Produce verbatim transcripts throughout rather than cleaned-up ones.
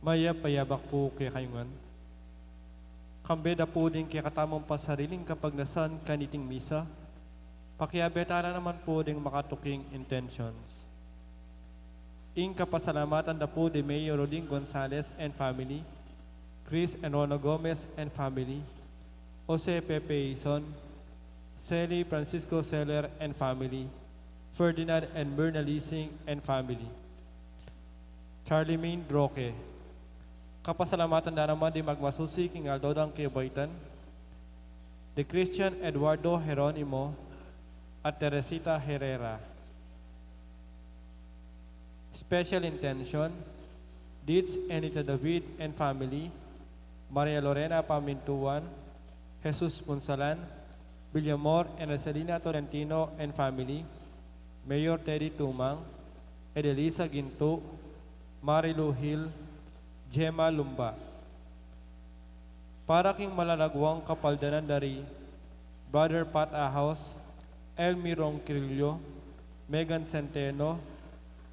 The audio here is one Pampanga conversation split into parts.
Mayap a abak pu kekayu ngan. Kambe da pu ding kekatamung pasariling kapagnasan kaniting misa, pakiabe tala naman pu ding makatuking intentions. Ing kapasalamatan da pu di Mayor Rodin Gonzales and family, Chris and Rona Gomez and family, Jose Pepe Ison, Sally Francisco Seller and family, Ferdinand and Myrna Lising and family, Charlemagne Roque. Kapasalamatan da naman di magmasusi king aldo dang kebaitan, di Christian Eduardo Jeronimo at Teresita Herrera. Special intention, Dids Enita David and family, Maria Lorena Pamintuan, Jesus Punsalan, Villamor and Rosalina Tolentino and family, Mayor Teddy Tumang, Edelisa Ginto, Marilu Hill, Gemma Lumba. Para king malalaguang kapaldanan dari Brother Pat Ahaus, Elmi Ronquillo, Megan Centeno,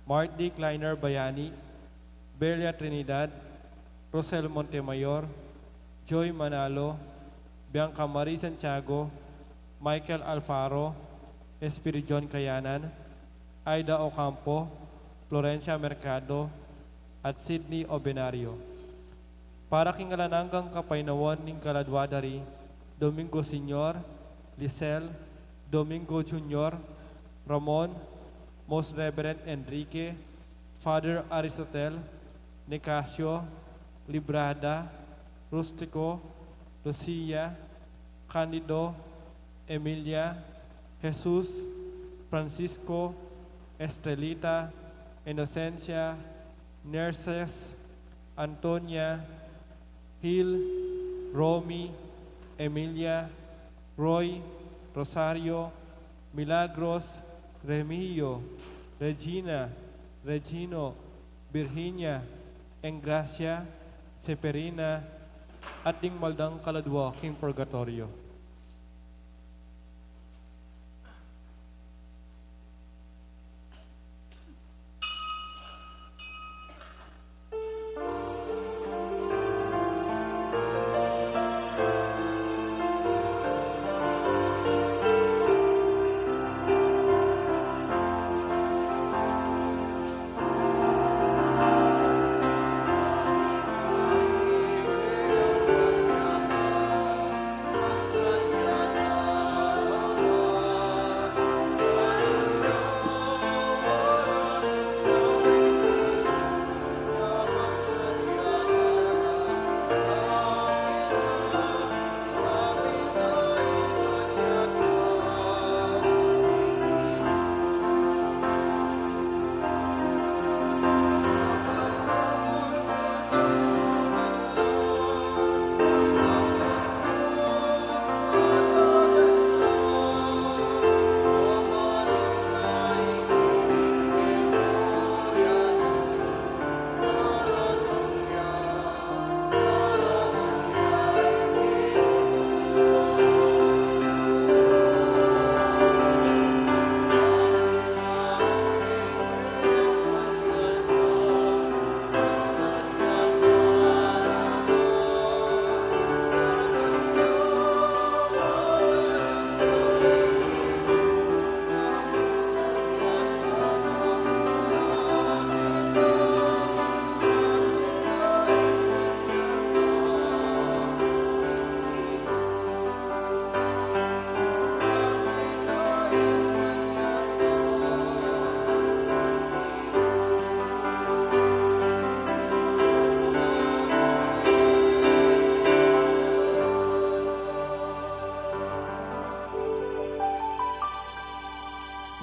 Mark D. Kleiner Bayani, Belia Trinidad, Rosel Montemayor, Joy Manalo, Bianca Marie Santiago, Michael Alfaro, Espiridion Kayanan, Aida Ocampo, Florencia Mercado, at Sydney Obenario. Para king alang anggang kapaynawan ning kaladua dari Domingo Senior, Lisel, Domingo Junior, Ramon, Most Reverend Enrique, Father Aristotel, Nicasio, Librada, Rustico, Lucia, Candido, Emilia, Jesus, Francisco, Estrelita, Inocencia, Nerses, Antonia, Hil, Romy, Emilia, Roy, Rosario, Milagros, Remigio, Regina, Regino, Virginia, Engracia, Seferina, at ding maldang kaladua king purgatorio.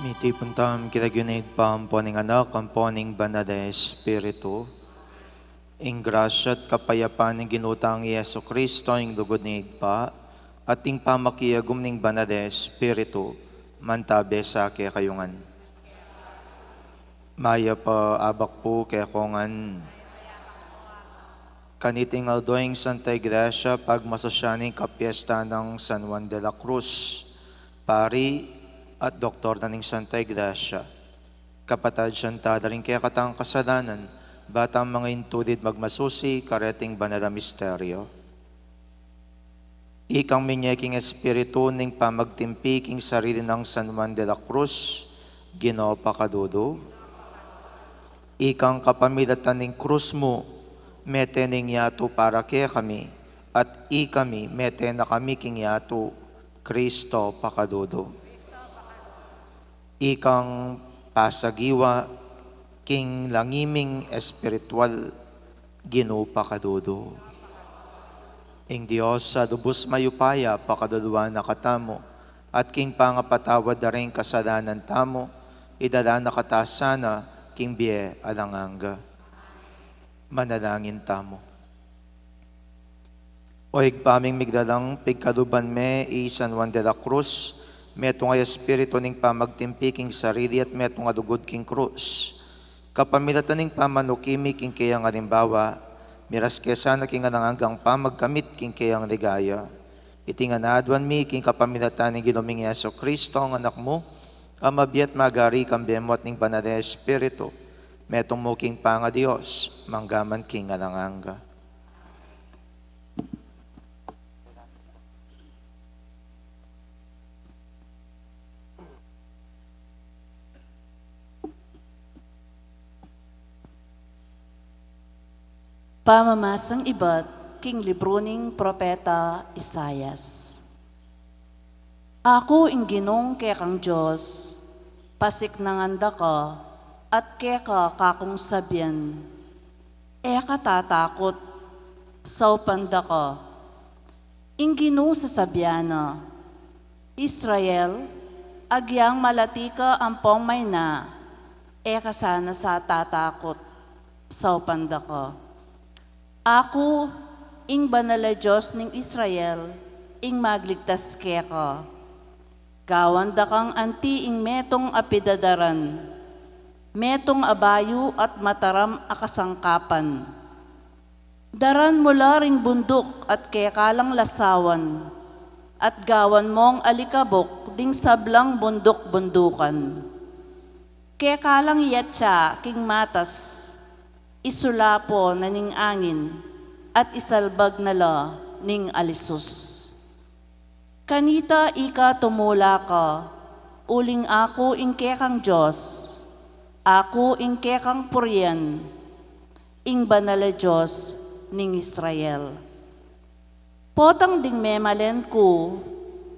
Mitipun tamu king lagyu ning Ibpa, ampo ning Anak, ampo ning Banal a Espiritu. Ing grasya at kapayapan ning Ginu tang Jesucristo, ing lugud ning Ibpa, at ing pamakiagum ning Banal a Espiritu, mantabe sa kekayu ngan. Mayap a abak pu kekongan. Kaniting aldo ing Santa Iglesia pagmasusyan ing kapiesta nang San Juan de la Cruz, pari at doktor na ning Santa Iglesia. Kapatad, sisian tala ring kekatang kasalanan, Batang mangintulid magmasusi kareting banal a misteryo. Ikang minye king Espiritu ning pamagtimpi king sarili nang San Juan de la Cruz, Ginu, pakadudu. Ikang kapamilatan ning krus mu, mete ning yatu para kekami, at ikami, mete na kami king yatu, Kristo, pakadudu. Ikang pasagiwa king langi ming espiritual, Ginu, pakadudu. Ing Dios a lubus mayupaya pakaluluan na katamu, at king pangapatawad da ring kasalanan tamu, idala na kata sana king bie alang angga. Manalangin tamu. O Ibpa ming miglalang, pigkaluban me i San Juan de la Cruz, metung a espiritu ning pamagtimpi king sarili at metung a lugud king krus. Kapamilatan ning pamanuki mi king keyang alimbawa, miras ke sana king alang anggang pamagkamit king keyang ligaya. Iti ngan aduan mi king kapamilatan ning Ginu ming Jesucristo, a Anak mu, a mabie at magari kambe mu at ning Banal a Espiritu, metung mu king pangaDios, mangga man king alang angga. Pamamasang ibat king libru ning propeta Isaias. Aku ing Ginung kekang Dios, pasiknangan da ka, at keka kakung sabian, e ka tatakut, saupan da ka. Ing Ginu sasabian na, Israel, agyang malati ka ampong mayna, e ka sana sa tatakut, saupan da ka. Aku, ing Banal a Dios ning Israel, ing magligtas keka. Gawan da kang anti ing metung a pidadaran, metung a bayu at mataram a kasangkapan. Daran mu la ring bunduk at keka lang lasawan, at gawan mong alikabuk ding sablang bunduk-bundukan. Keka lang yatsa king matas, isulapo na ning angin, at isalbag na la ning alisus. Kanita ika tumula ka, uling aku ing kekang Dios, aku ing kekang purian, ing Banal a Dios ning Israel. Potang ding memalen ku,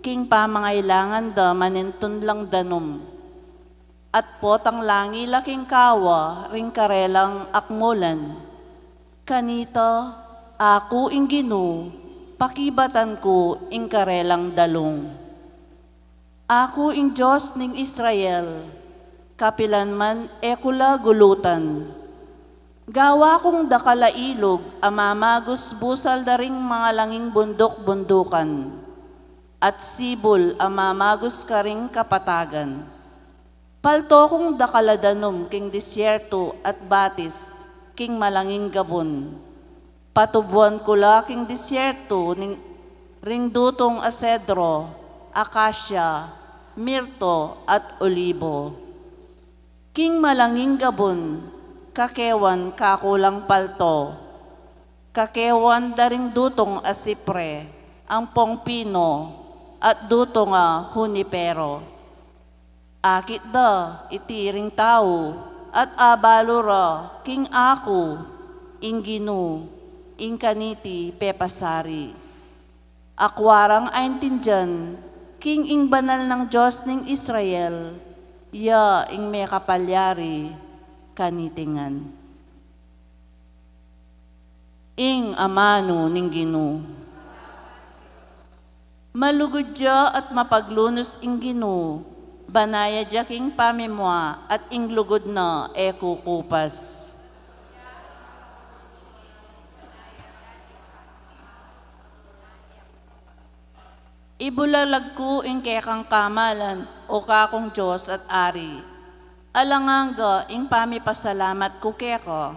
king pamangailangan da manintun lang danum. At potang langi la king kawa ring karelang akmulan. Kanita, aku ing Ginu, pakibatan ku ing karelang dalung. Aku ing Dios ning Israel, kapilan man e ku la gulutan. Gawa kung dakal a ilug a mamagus busal da ring mangalanging bunduk-bundukan, at sibul a mamagus karing kapatagan. Palto kung dakal a danum king disyerto at batis king malanging gabun. Patubuan ku la king disyerto ning, ring dutung a sedro, akasya, mirto, at olibo. King malanging gabun, kakewan kaku lang palto. Kakewan da ring dutung a sipre, ampong pino, at dutung a hunipero. Akit da iti ring tau, at abalu ra king aku, ing Ginu, ing kaniti pepasari. Akua rang aintindian, king ing Banal nang Dios ning Israel, ya ing mekapalyari kaniti ngan. Ing amanu ning Ginu. Malugud ya at mapaglunus ing Ginu, banal ya king pamimua at ing lugud na e kukupas. Ibulalag ku ing kekang kamalan, o kakung Dios at Ari. Alang angga ing pamipasalamat ku keka.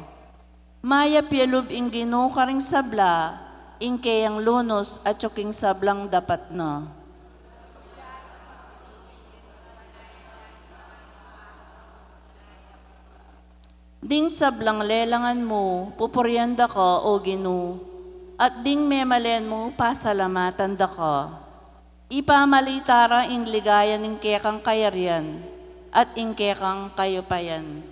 Mayap ya lub ing Ginu karing sabla, ing keyang lunus atyu king sablang dapat na. Ding sablang lelangan mu, pupurian da ka, O Ginu, at ding memalen mu, pasalamatan da ka. Ipamalita ra ing ligaya ning kekang kayarian at ing kekang kayupayan.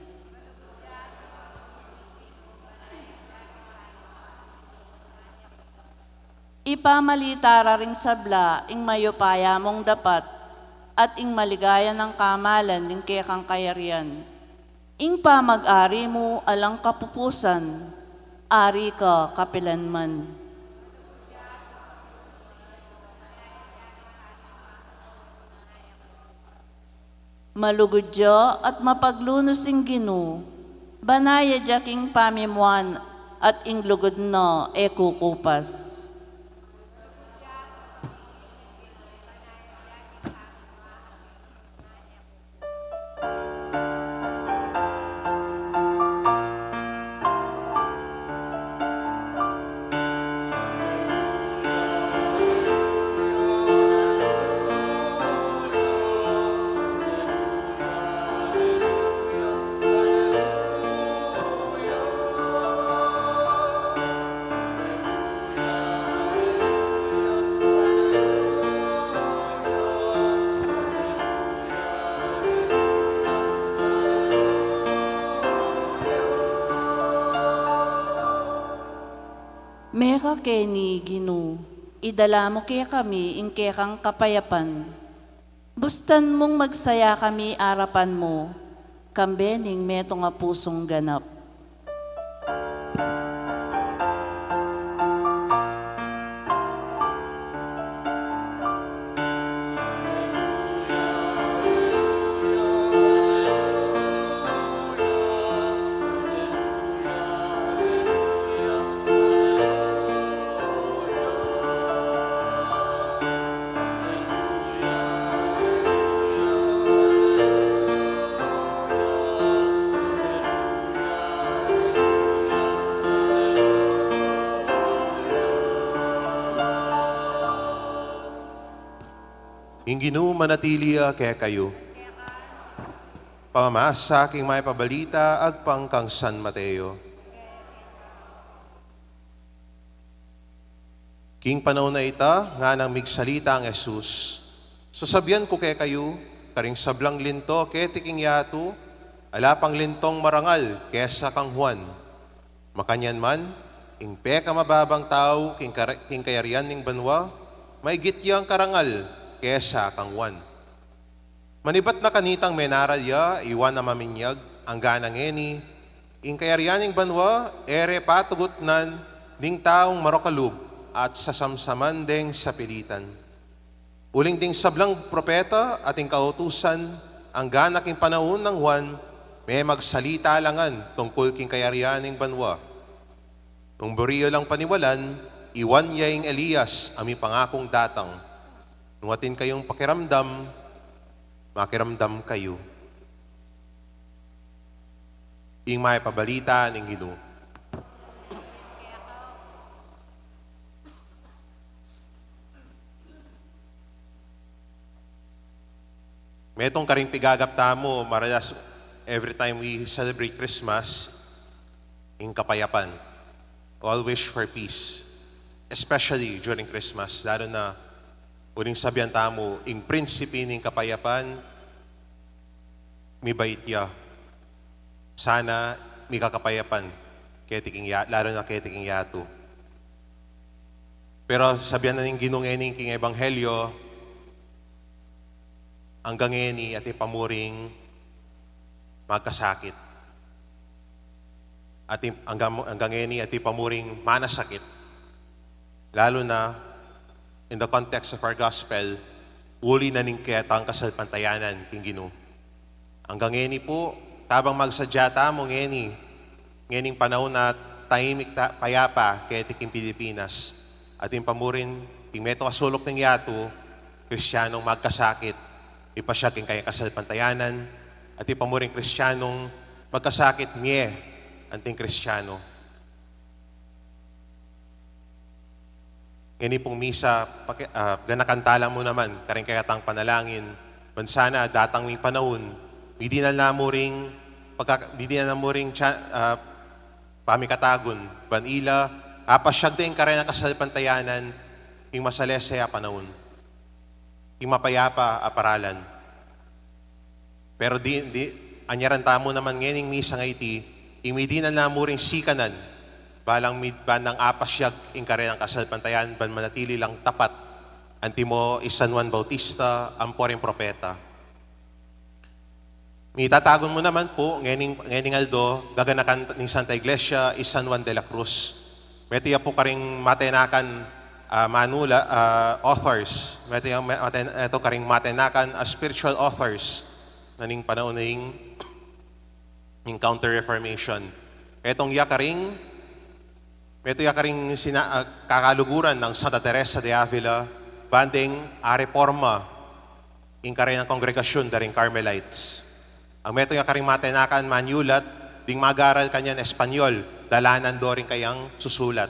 Ipamalita ra ring sabla ing mayupaya mung dapat at ing maligaya nang kamalan ning kekang kayarian. Ing pamag-ari mu alang kapupusan, ari ka kapilanman. Malugud ya at mapaglunus ing Ginu, banal ya king pamimuan at ing lugud na e kukupas. Mekakeni, Ginu, idala mu kekami ing kekang kapayapan. Bustan mung magsaya kami arapan mu, kambe ning metung a pusung ganap. Ing Ginu manatili ya kekayu. Pamamasa king Mayap a Balita agpang kang San Mateo. King panaun a ita, nganang migsalita nang Jesus, sasabian ku kekayu, karing sablang linto keti king yatu, ala pang lintong marangal kesa kang Juan. Makanyan man, ing pekamababang tau king kara-, king kayarian ning banua, maigit yang karangal kesa kang Juan. Manibat na kanitang menarad ya i Juan a Maminyag, anggana ngeni, ing kayarian ning banua, e re patugutnan ding taung marok a lub at sasamsaman deng sapilitan. Uling ding sablang propeta at ing kautusan, anggana king panaun nang Juan, memagsalita la ngan tungkul king kayarian ning banua. Nung buri yu lang paniwalan, i Juan ya ing Elias a mipangakung datang. Nung atin kayung pakiramdam, makiramdam kayu. Ing Mayap a Balita ning Ginu. Metung karing pigagap tamu, maralas, every time we celebrate Christmas, ing kapayapan. We all wish for peace, especially during Christmas, lalo na uling sabian tamu, ing prinsipe ning kapayapan, mibait ya. Sana mika kapayapan keti king ya-, lalo na keti king yatu. Pero sabian na ning Ginu ngeni king Ebanghelyo, anggang ngeni atin pa mu ring magkasakit. Atin, anggang, anggang ngeni atin pa mu ring manasakit. Lalo na, in the context of our gospel, uli na ning ketang kasalpantayanan king Ginu. Anggang ngeni pu, tabang magsadya tamu ngeni, ngening panaun a tahimik ta-, payapa keti king Pilipinas. Atin pa mu rin, king metung a suluk ning yatu, Kristianong magkasakit, mipasyag king kayang kasalpantayanan, atin pa mu ring Kristianong magkasakit, mie anting Kristiano. Ngeni pung misa, paki-, ah, ganakan tala mu naman karing kekatang panalangin, ban sana datang ing panaun, midinan na mu ring Ka-, bininan na mu ring tsa-, ah, pamikatagun, ban ila apasyag da ing kareng kasalpantayanan king masalese a panaun, king mapayapa a paralan. Pero di, di, anyaran tamu naman ngening misang iti, ing midinan na mu ring sikanan, balang mid-, bandang apasyag ing kareng kasalpantayanan ban manatili lang tapat antimo i San Juan Bautista ampo ring propeta. Mitatagun mu naman pu, ngening, ngening aldo, gaganakan ning Santa Iglesia i San Juan de la Cruz. Metung ya pu karing matenakan, ah, manula, ah, authors. Metung ya, me-, mate-, metung karing matenakan, ah, spiritual authors na ning panaun ning, ning Counter-Reformation. Metung ya karing, metung ya karing sina-, ah, kakaluguran nang Santa Teresa de Avila, ban deng areporma ing kareng kongregasyun da ring Carmelites. Ang metung ya karing matenakan manyulat, ding mag-aral kanyan Espanyol, dalanan do ring kayang susulat.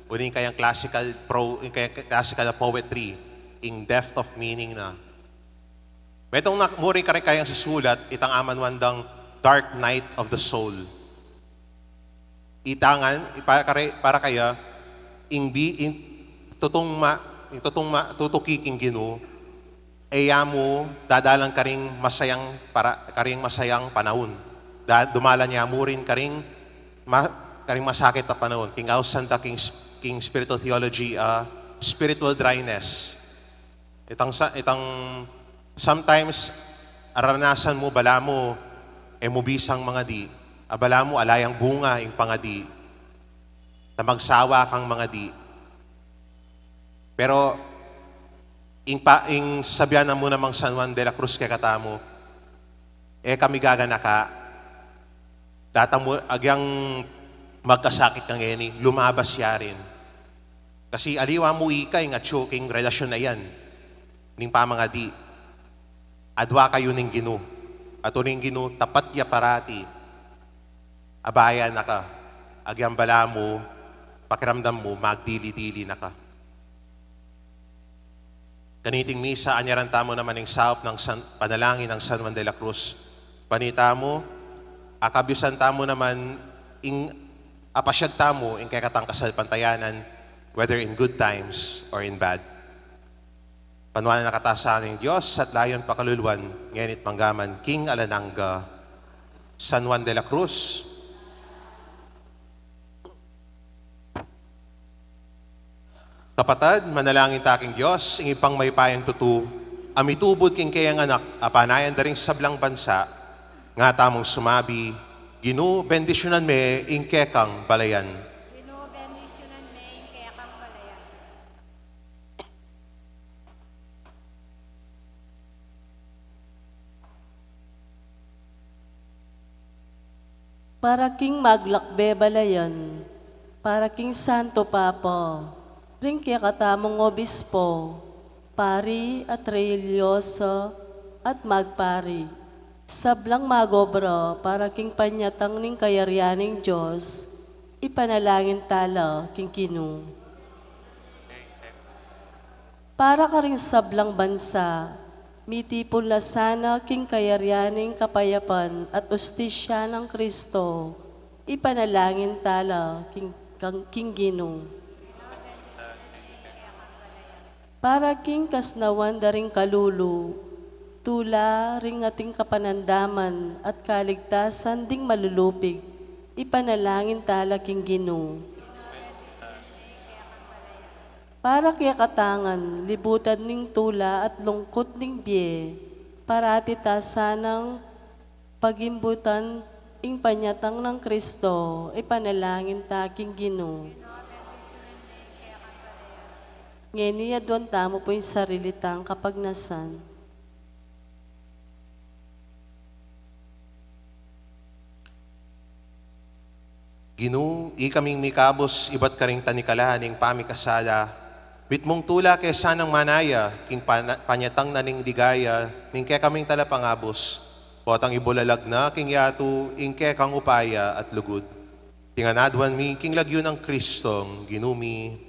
O ning kayang classical pro-, ing kayang classical poetry, ing depth of meaning na. Metung na mu ring kare-, kayang susulat, itang amanuan dang Dark Night of the Soul. Itangan, i-, para kare-, para kaya, ing bi-, ing tutung ma-, ing tutung ma-, tutuki king Ginu, e ya mu dadalan karing masayang para-, karing masayang panaun. Da-, dumalan ya mu rin karing ma-, karing masakit a panaun. King ausan da king s-, king spiritual theology, ah, spiritual dryness. Itang sa-, itang sometimes, aranasan mu, balamu, e mu bisang mangadi. A, balamu, ala yang bunga ing pangadi. Ta magsawa kang mangadi. Pero, ing pa-, ing sabian na mu namang San Juan de la Cruz kekatamu, e kami gaganaka, datamu, agyang magkasakit kang eni, lumabas ya rin. Kasi aliwa mu ika ing atyu king relasyun a yan, ning pamangadi. Adwa kayu ning Ginu. At ning Ginu, tapat ya parati. Abayan na ka. Agyang balamu, pakiramdam mu, magdili-dili na ka. Kaniting misa, anyaran tamu naman ing saup nang San-, panalangin nang San Juan de la Cruz. Panita mu, akabisan tamu naman ing apasyag tamu ing kekatang kasalpantayanan, whether in good times or in bad. Panuan na katamu ning Dios at layun pakaluluan, ngeni't manggaman king alang angga. San Juan de la Cruz. Kapatad, manalangin ta king Dios, ing Ibpang mayupayang tutu, a mitubud king keyang anak, a panayan da ring sablang bansa, nga tamung sumabi, Ginu, bendisyunan me ing kekang balayan. Ginu, bendisyunan me ing kekang balayan. Para king maglakbe balayan, para king Santo Papa, ring kekatamung obispo, pari at relihiyosa at magpari, sablang magobra para king panyatang ning kayarian ning Dios, ipanalangin tala king Ginu. Para karing sablang bansa, mitipun la sana king kayarian ning kapayapan at ustisya nang Kristo, ipanalangin tala king, kang, king Ginu. Para king kasnawan da ring kalulu, tula ring ating kapanandaman at kaligtasan ding malulupig, ipanalangin tala king Ginu. Para kekatangan, libutan ning tula at lungkut ning bie, parati ta sanang pagimbutan ing panyatang nang Kristo, ipanalangin ta king Ginu. Ngeni aduan tamu pu ing sarili tang kapagnasan. Ginu, ikaming mikabus ibat karing tanikala ning pamikasala, mitmung tula ke sanang manaya king pana-, panyatang na ning ligaya ning kekaming talapangabus, potang ibulalag na king yatu ing kekang upaya at lugud. Iti ngan aduan mi king lagyu nang Kristong Ginu mi.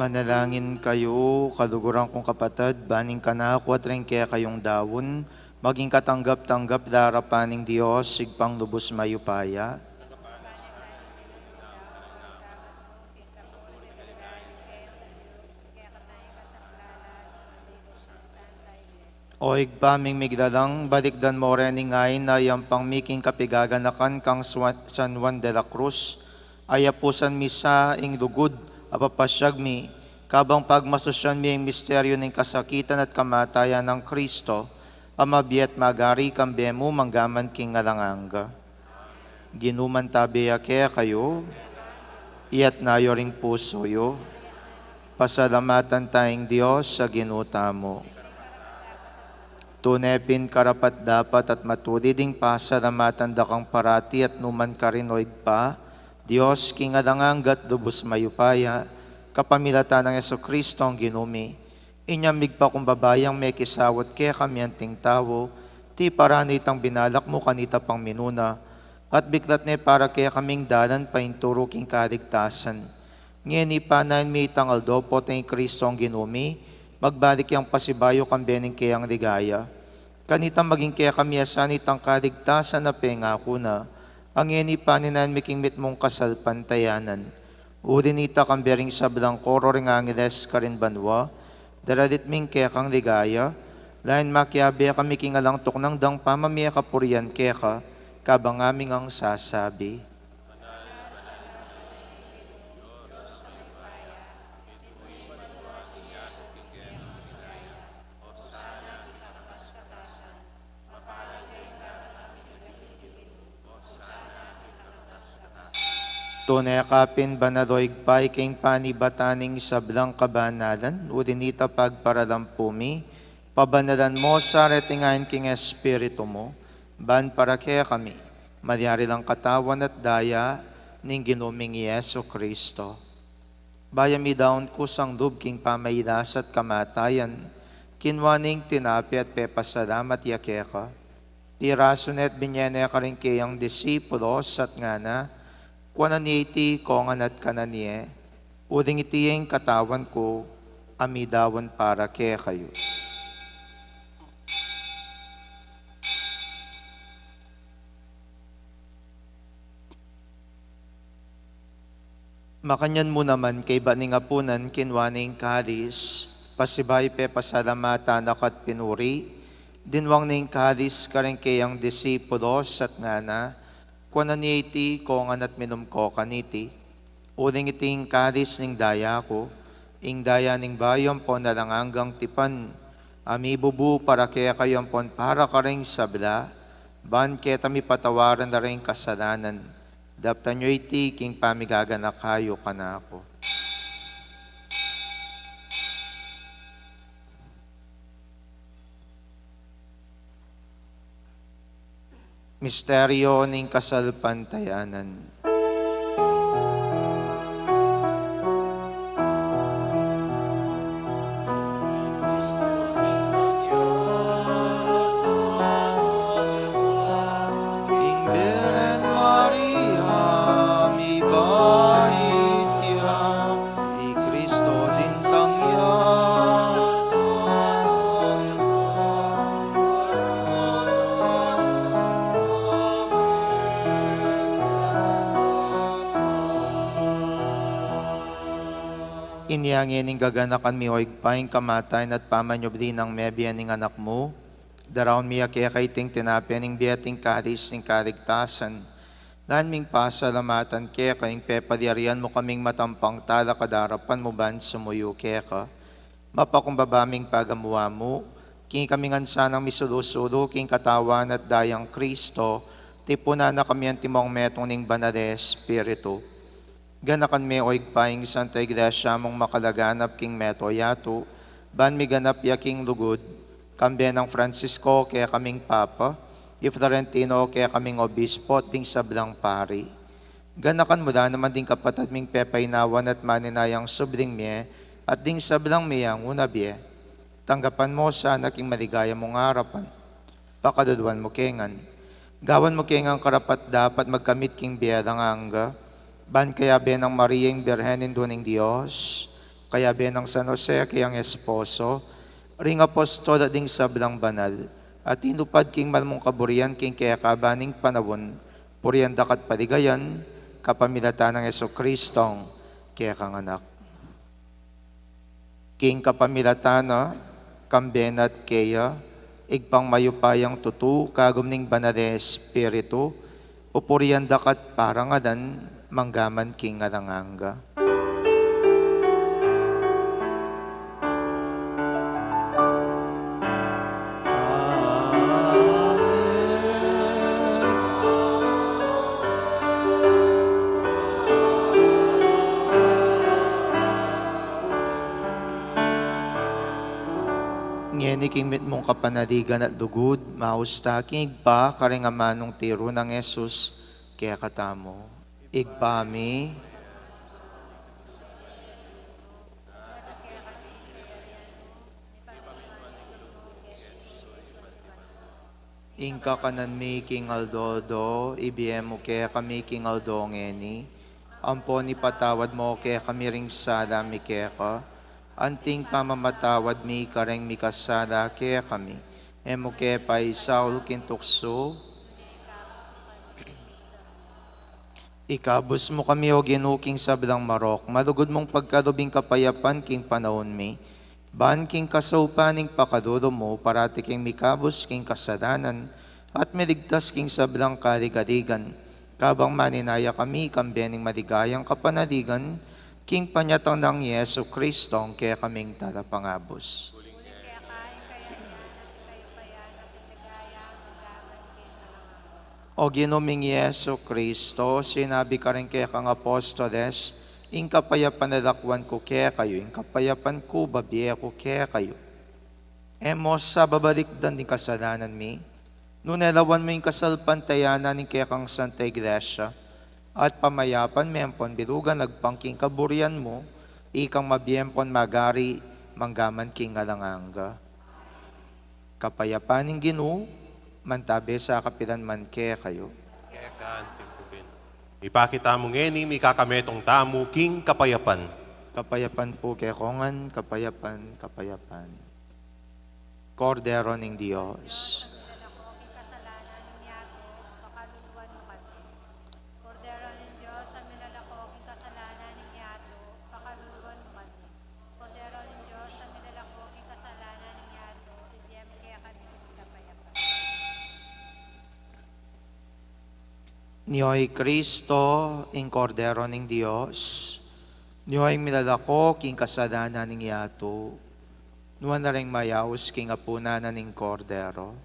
Manalangin kayu, kaluguran kung kapatad, ban ing kanaku at ring kekayung daun, maging katanggap-tanggap king arapan ning Dios, Ibpang lubus mayupaya. O Ibpa ming miglalang, balikdan mu rin ing ain a yampang mi king kapigaganakan kang Swa-, San Juan de la Cruz, a yapusan mi sa ing lugud a papasyag mi, kabang pagmasusyan mi ing misteryu ning kasakitan at kamatayan nang Kristo, a mabie at magari kambe mu mangga man king alang angga. Ginu mantabe ya kekayu, itas yu ring pusu yu. Pasalamatan taya ing Dios a Ginu tamu. Tune pin karapat-dapat at matulid ing pasalamatan da kang parati at nu man karin, o Ibpa, Dios king alang angga at lubus mayupaya, kapamilatan nang Jesucristo a Ginu mi. Inya migpakumbaba yang mekisaut kekami anting tau, tiparan itang binalak mu kanita pang minuna, at biklat ne para kekaming dalan paintulu king kaligtasan. Ngeni panayan mi itang aldo potang i Kristo a Ginu mi, magbalik yang pasibayu kambe ning keyang ligaya. Kanita maging kekami asan itang kaligtasan a pengaku na, a ngeni paninayan mi king mitmung kasalpantayanan. Uli nita kambe ring sablang koro ring angeles karin banua, daralit ming kekang ligaya, lain makiabe kami king alang tuknang dang pamamie kapurian keka, kabang ngaming sasabi. Tune ka pin banal, o Ibpa, ika ing panibatan ning sablang kabanalan, uli nita pagparalampu mi, pabanalan mu sa reting ain king Espiritu mu, ban para kekami, malyari lang katawan at daya ning Ginu ming i Jesucristo. Bayu midaun kusang lub king pamailas at kamatayan, kinua ne ing tinape at pepasalamat ya keka. Pirasu ne at binye ne karing keyang disipulos at ngana, kuanan ye iti kongan at kanan ye, uling iti ing katawan ku, a midaun para kekayu. Makanyan mu naman kaybat ning apunan, kinua ne ing kalis, pasibayu pepasalamatan na ka at pinuri, dinwang ne ing kalis karing keyang disipulos at ngana, kuanan ye iti kongan at minum ko kaniti, uling iti ing kalis ning daya ku, ing daya ning bayu ampon alang anggang tipan, a mibubu para kekayu ampon para karing sabla, ban keta mipatawaran la ring kasalanan. Daptan yu iti king pamigaganaka yu kanaku. Misteryo ning kasalpantayanan. Ing Birhen Maria, mibait ya, i Kristo lintang ya. Inya ngeni gaganakan mi, o Ibpa, ing kamatayan at pamanyubli nang mebie ning Anak mu. Daraun mi ya keka iting tinape ning bie at ing kalis ning kaligtasan. Lain ming pasalamatan keka ing pepalyarian mu kaming matampang talakad king arapan mu ban sumuyu keka. Mapakumbaba ming pagamuan mu, king ikami ngan sanang misulu-sulu king katawan at dayang Kristo, tipunan na kami antimong metung ning Banal a Espiritu. Ganakan me, o Ibpa, ing Santa Iglesia mung makalaganap king mabilug a yatu, ban miganap ya king lugud, kambe nang Francisco kekaming Papa, i Florentino kekaming Obispo, at ding sablang pari. Ganakan mu la naman ding kapatad ming pepainawan at maninayang subling mie, at ding sablang mie ngan a bie. Tanggapan mu sana king maligaya mung arapan. Pakaluluan mu ke ngan. Gawan mu ke ngan karapat-dapat magkamit king bie alang angga, ban kayabe nang Maria ing Birhen Indu ning Dios, Kayabe nang San Jose, kayang esposo, ring apostol at ding sablang banal, a tinupad king mal mung kaburian king kekaban ning panaun, purian da ka at paligayan, kapamilatan nang Jesucristong kekang Anak. King kapamilatan na, kambe na at keya, Ibpang mayupayang tutu, kagum ning Banal a Espiritu, pupurian da ka at parangalan, mangga man king alang angga. Ngeni king mitmung kapanaligan at lugud, maus ta king Ibpa, karing amanung tiru nang Jesus kekatamu. Ibpa mi, ing kakanan mi king aldo-aldo, ibie mu kekami king aldo ngeni. Ampon ipatawad mu kekami ring sala mi keka, anting pamamatawad mi kareng mikasala kekami. E mu ke paisaul king tuksu, ikabus mu kami, O Ginu, king sablang marok. Malugud mung pagkalub ing kapayapan king panaun mi, ban king kasaupan ning pakalulu mu, parati kaming mikabus king kasalanan, at miligtas king sablang kaligaligan, kabang maninaya kami kambe ning maligayang kapanaligan, king panyatang nang Jesucristo, ing kekaming Talapangabus. O Ginu ming Jesucristo, sinabi mu karing kekang apostoles, ing kapayapan lalakwan ku kekayu, ing kapayapan ku bibie ku kekayu. E mu sa babalikdan ding kasalanan mi, nune lawan mu ing kasalpantayanan ning kekang Santa Iglesia, at pamayapan me ampon bilugan agpang king kaburian mu, ikang mabie ampon magari, mangga man king alang angga. Kapayapan ning Ginu, mantabe sa kapilan man kekayu. Keka anti mu rin. Ipakit tamu ngeni, mikakametung tamu king kapayapan. Kapayapan pu kekongan, kapayapan, kapayapan. Kordero ning Dios. Kordero ning Dios, a milalako king kasalanan ning yatu, pakaluluan mu kami. Kordero ning Dios, a milalako king kasalanan ning yatu, ibie mu kekami ing kapayapan. Nio i Kristo, ing Kordero ning Dios, nio ing milalako king kasalanan ning yatu, nuan la ring mayaus king apunan na ning Kordero.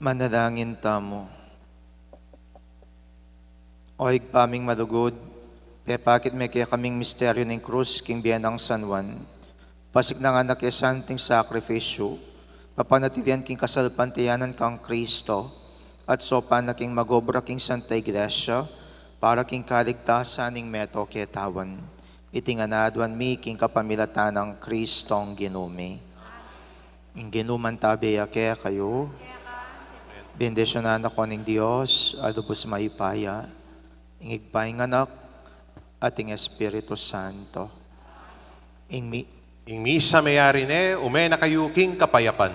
Manalangin tamu. O Ibpa ming malugud, pepakit me kekaming misteryu ning krus king bie nang San Juan. Pasiknangan na ke santing sakrifisyu, papanatilian king kasalpantayanan kang Kristo, at saupan na king magobra king Santa Iglesia, para king kaligtasan ning meto ketawan. Iti ngan aduan mi king kapamilatan nang Kristong Ginu mi. Ing Ginu mantabe ya kekayu. Bendisyunan na kayu ning Dios a lubus mayupaya, ing Ibpa, ing Anak, at ing Espiritu Santo. Ing mi- Ing misa meyari ne, ume na kayu king kapayapan.